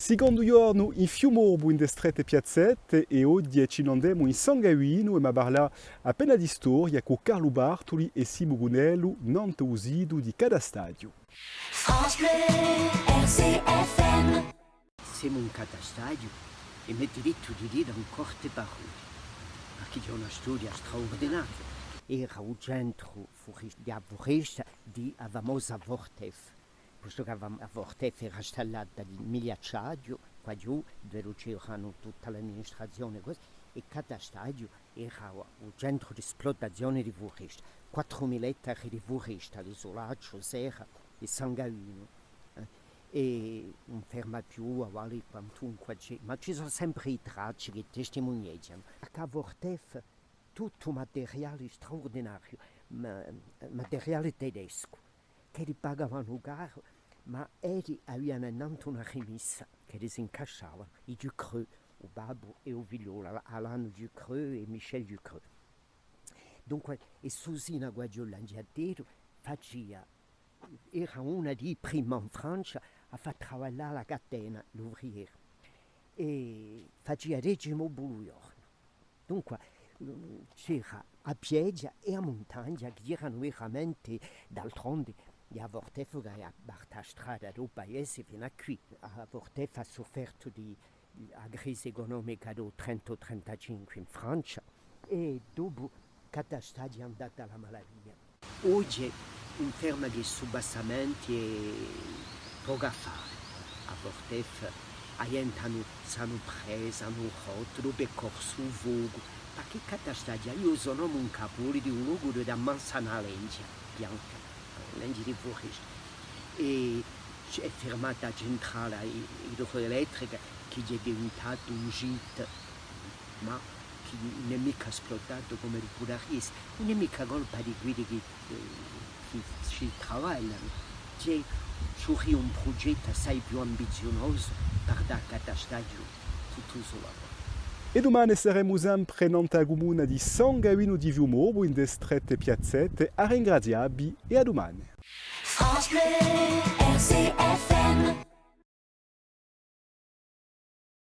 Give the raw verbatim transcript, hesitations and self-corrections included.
Sicondu ghjornu in Fiumorbu, in e strette piazzette, è oghje ci n'andemu in San Gavinu è emu à parlà appena di storia cù Carlu Bartoli è Simu Cunellu, nant'à u situ di Catastaghju. France Bleu, R C F M. Semu in Catastaghju è m'hè dirittu di dì ancu corte parolle, perchè ci hè una storia straurdinaria. Era u centru furi-, di a furesta di a famosa Fortef. Postu chì a fam-, a Fortef era stallata di Migliacciaghju, quaghjò, duve c'eranu tutta l'amministrazione cusì, è Catastaghju era u centru di spluttazione di furesta, quattru mila ettari di furesta, l'Isulacciu, Serra è San Gavinu, eh, è ùn ferma più, avali quantunque ci hè, ma ci sò sempre i tracci chì testimunieghjanu. A Fortef, tuttu materiale straurdinariu, ma-, materiale tedescu, chì li pagavanu caru, ma elli avianu nantu una rimessa chì li s'incasciavanu, i Ducreux, u babbu è u figliolu, Alan Ducreux è Michel Ducreux. Dunque, è stu sinagu quaghjò, l'Angiatteru, facia, era una di i primi in Francia à fà travaglià la catena, l'ouvrier, è facia dece obuli u ghjornu. Dunque, mm, c'era a piaghja è a muntagna, chì eranu veramente, d'altronde, a Fortef hè aperta a strada da u paese finu à quì. A Fortef hà suffertu di a crisi ecunomica di u trenta o trentacinque in Francia, è dopu Catastaghju hè andata à a malavia. Oghje ùn ferma chè stu bassamenti è pocu affari. A Fortef, a ghjente anu, s'anu presa, anu rottu, u percorsu, u focu, perchè Catastaghju, eiu sò un omu in Capoli, di u locu duve ammassa una lenghja bianca, lenghja di furesta. È hè firmata a centrala i-, idroelettrica, chì hè diventatu un gîte, ma chì ùn hè micca spluttatu cum'ellu pudaria esse. Ùn hè micca colpa di quelli chì, eh, chì ci travaglianu. Ci hè, ci vuleria un prughjettu assai più ambiziunosu per dà à Catastaghju tuttu u so valori. È dumane saremu sempre nant'à a cumuna di San Gavinu di Fiumorbu, in e strette piazzette. À ringrazià vi è à dumane. France Bleu, R C F M.